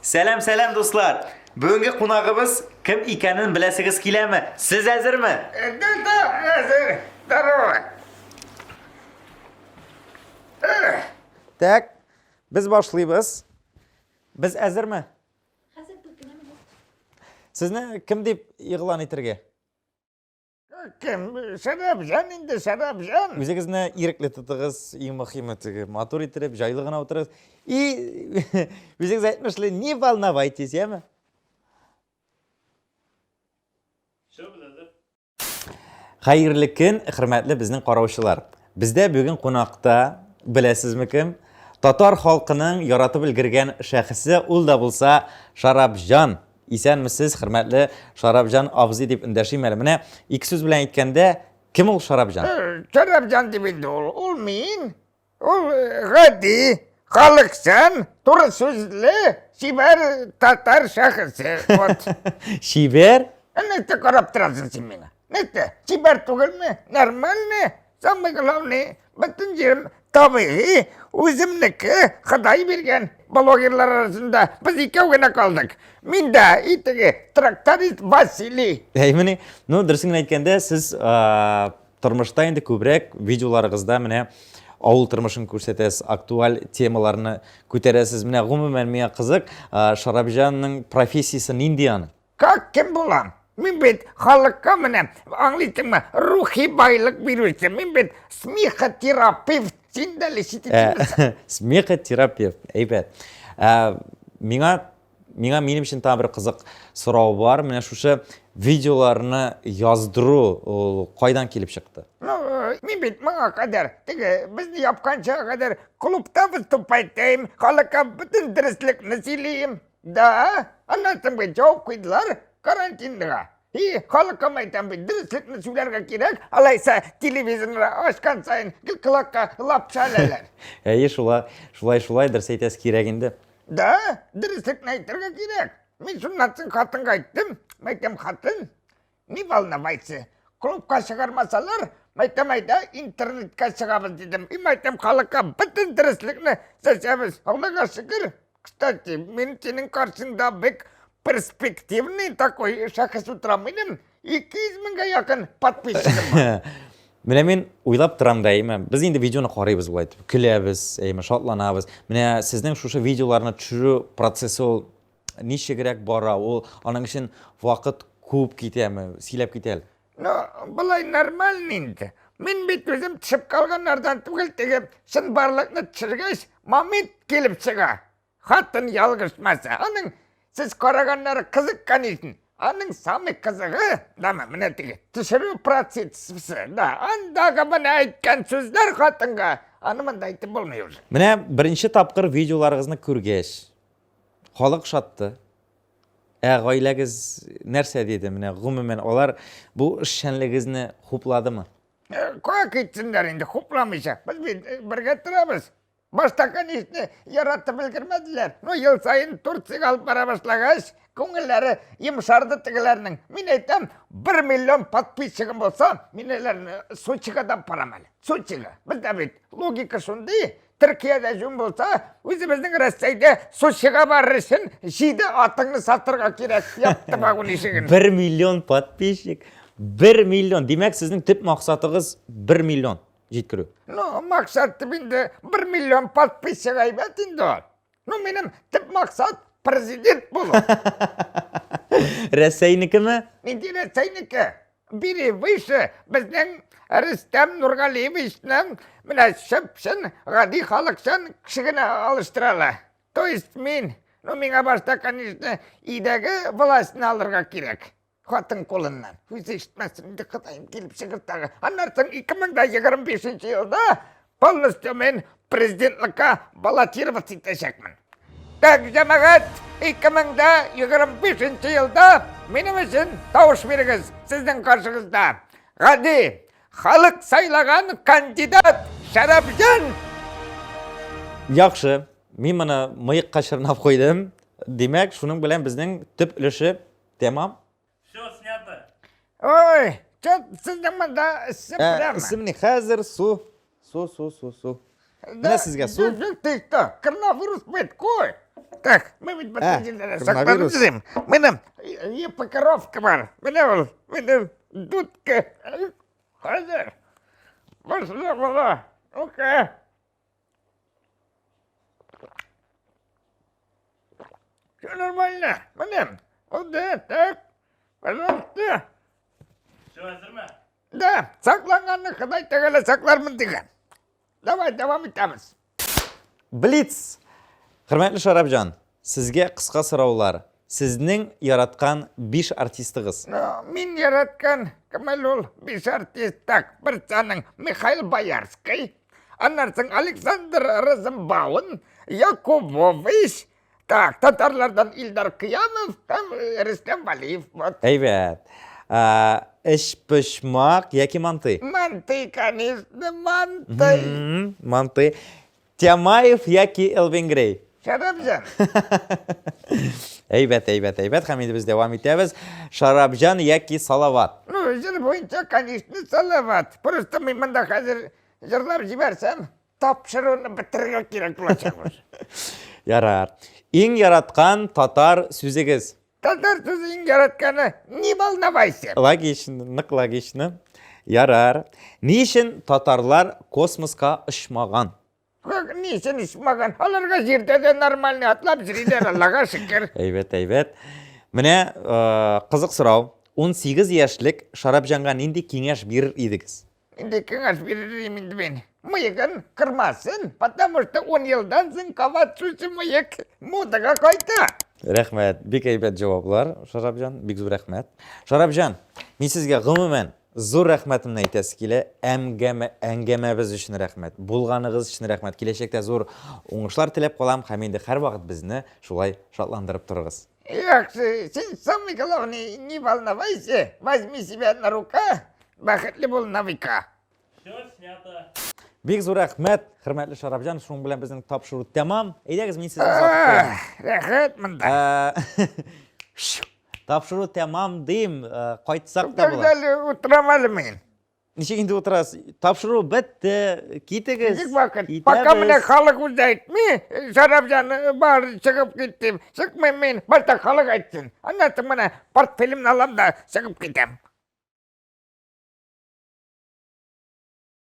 Сәлам, сәлам, дуслар! Бүгенге кунагыбыз кем икәнен беләсегез киләме? Сез әзерме? Да, да, әзер. Здорово. Так, без башлыйбыз. Без әзерме? Хәзер бер генә минут. Сезне кем дип игълан итергә? Кем? Шәрәпҗан инде, Шәрәпҗан. Үзегезне ирекле тотыгыз, иң мөхиме теге матур иттереп, җайлы гына утырыгыз. И үзегез әйтмешли, не волновайтесь, яме? Хәерле көн, хөрмәтле безнең караучылар. Бездә бүген кунакта, беләсезме кем? Татар халкының яратып өлгергән шәхесе, ул да булса Шарапҗан. Исәнмесез, хөрмәтле Шарапҗан абзый дип эндәшим әле. Менә ике сүз белән әйткәндә, кем ул Шарапҗан? Шарапҗан дип инде ул, ул мин. Ул гади, халыкчан, туры сүзле, чибәр татар шәхесе. Вот. Чибәр? Нәрсә карап торасың син миңа? Нәрсә? Чибәр түгелме? Нормальный? Самый главный, бөтен җирем табигый, үземнеке, Ходай биргән. Блогерлар арасында без икәү генә калдык. Мин дә и теге тракторист Василий. Әй, менә, ну, дөресен генә әйткәндә, сез тормышта инде күбрәк видеоларыгызда менә авыл тормышын күрсәтәсез, актуаль темаларны күтәрәсез. Менә гомумән миңа кызык, Шарапҗанның профессиясе нинди аның? Как кем булам? Мин бит халыкка менә, аңлыйсыңмы, рухи байлык бирүче. Мин бит смехотерапевт. Син дә лечить итмисең. Смехотерапевт. Әйбәт. Миңа миңа минем өчен тагын бер кызык сорау бар. Менә шушы видеоларны яздыру ул кайдан килеп чыкты? Ну, мин бит моңа кадәр, теге безне япканча кадәр клубта выступать итәм, халыкка бөтен дөреслекне сөйлим. Да, аннан соң бит җавап куйдылар карантинга. И, халыкка әйтәм бит, дөреслекне сөйләргә кирәк, алайса телевизорны ачкан саен гел колакка лапша эләләр. Әйе, шулай, шулай, шулай, дөрес әйтәсез кирәк инде. Да, дөреслекне әйтергә кирәк. Мин шуннан соң хатынга әйттем, әйтәм, хатын, не волновайся, клубка чыгармасалар, әйтәм, әйдә, интернетка чыгабыз дидем. И, әйтәм, халыкка бөтен дөреслекне чәчәбез. Аллага шөкер, Кстати, мин синең каршыңда бик перспективный такой шәхес утырам. Минем 200 меңгә якын подписчигым бар. Менә мин уйлап торам да, әйме, без инде видеоны карыйбыз болай итеп, көләбез, әйме, шатланабыз. Менә сезнең шушы видеоларны төшерү процессы ул ничегрәк бара? Ул аның өчен вакыт күп китәме? Сөйләп кит әле. Ну, болай нормально инде. Мин бит үзем төшеп калганнардан түгел, теге чынбарлыкны төшергәч, момент килеп чыга. Хатын ялгышмаса, аның сез караганнары кызык, конечно. Аның самый кызыгы, да, менә теге төшерү процессы, да, андагы менә әйткән сүзләр хатынга, аны монда әйтеп булмый уже. Менә беренче тапкыр видеоларыгызны күргәч, халык шатты. Ә гаиләгез нәрсә диде? Менә гомумән алар бу эшчәнлегегезне хупладымы? Э, кая китсеннәр инде хупламыйча. Без бит э, бергә торабыз. Башта, конечно, яратып өлгермәделәр. Но ел саен Турциягә алып бара башлагач, күңелләре йомшарды тегеләрнең. Мин әйтәм, бер миллион подписчигым булса, мин аларны Сочига да барам әле. Сочига. Бездә бит логика шундый, Төркиядә җүн булса, үзебезнең Рәсәйдә Сочига барыр өчен җиде атыңны сатырга кирәк. Япты вагон ишеген. Бер миллион подписчик. Бер миллион. Димәк, сезнең төп максатыгыз бер миллион җиткерү. Ну, максат дип инде бер миллион подписчик әйбәт инде ул. Ну, минем төп максат президент булу. Рәсәйнекеме? Нинди Рәсәйнеке? Бери выше безнең Рөстәм Нургалиевичның менә чып-чын гади халыкчан кеше генә алыштыра ала. То есть мин, ну миңа башта, конечно, өйдәге властьны алырга кирәк. Хатын кулыннан. Үзе ишетмәсен инде Ходаем килеп чыгыр тагы. Аннан соң 2025 елда полностью мин президентлыкка баллотироваться итәчәкмен. Так, җәмәгать, 2025 елда минем өчен тавыш бирегез сезнең каршыгызда. Гади, халык сайлаган кандидат Шәрәпҗан! Яхшы, мин моны мыекка чорнап куйдым. Димәк, шуның белән безнең төп өлеше тәмам. Все снято. Ой, чё сезнең монда эссе Ә, прямо. Эссе хәзер су. Су, су, су, су. Менә сезгә су. Ты что, коронавирус бит, кой. Так, мы бит бөтен җирдә дә сакланып йөрим. Минем епокоровка бар. Менә ул, минем дудка. Хәзер. Башлы була. Ну-ка. Все нормально. Менә. Булды. Так. Пожалуйста. Все әзерме? Да, сакланганны Ходай Тәгалә саклармын дигән. Давай, дәвам итәбез. Блиц! Хөрмәтле Шарапҗан, сезгә кыска сораулар. Сезнең яраткан 5 артистыгыз? Мин яраткан кем әле ул 5 артист? Так, берсе аның Михаил Боярский, аннан соң Александр Розенбаум, Якубович, Так, татарлардан Илдар Кыямов һәм э, Рөстәм Валиев. Вот. Әйбәт. Эчпочмак яки мантый? Мантый, конечно, мантый. Мантый. Тямаев яки Элвин Грей? Шарапҗан. Әйбәт, әйбәт, әйбәт. Һәм инде без дәвам итәбез. Шарапҗан яки Салават? Ну, җыр буенча, конечно, Салават. Просто мин монда хәзер җырлап җибәрсәм, Тапшыруны бетерергә кирәк булачак уже. Ярар. Иң яраткан татар сүзегез? Татар сүзе иң яратканы не волновайся. Логично, нык логично. Ярар. Ни өчен татарлар космоска очмаган? Как ни өчен очмаган? Аларга җирдә дә нормальный атлап йөриләр, Аллага шөкер. Әйбәт, әйбәт. Менә э, кызык сорау. 18 яшьлек Шарапҗанга нинди киңәш бирер идегез? Инде киңәш бирер идем инде мин. Мыегын кырмасын, потому что ун елдан соң кабат шушы мыек модага кайта. Рәхмәт, бик әйбәт җаваплар, Шарапҗан, бик зур рәхмәт. Шарапҗан, мин сезгә гомумән зур рәхмәтемне әйтәсе килә. Әңгәмә, әңгәмәбез өчен рәхмәт, булганыгыз өчен рәхмәт. Киләчәктә зур уңышлар теләп калам һәм инде һәрвакыт безне шулай шатландырып торыгыз. Яхшы, син самый главный, не волновайся, возьми себя на рука, бәхетле бул на века. Все снято. Бик зур рәхмәт, хөрмәтле Шарапҗан, шуның белән безнең тапшыру тәмам. Әйдәгез, мин сезне озатып куям. Рәхәт монда. Тапшыру тәмам дим, кайтсак та була. Әле утырам әле мин. Ничек инде утырасыз? Тапшыру бетте, китегез. Ничек вакыт? Пока менә халык үзе әйтми, Шәрәфҗан бар чыгып кит дип. Чыкмыйм мин, башта халык әйтсен. Аннан соң менә портфелемне алам да чыгып китәм.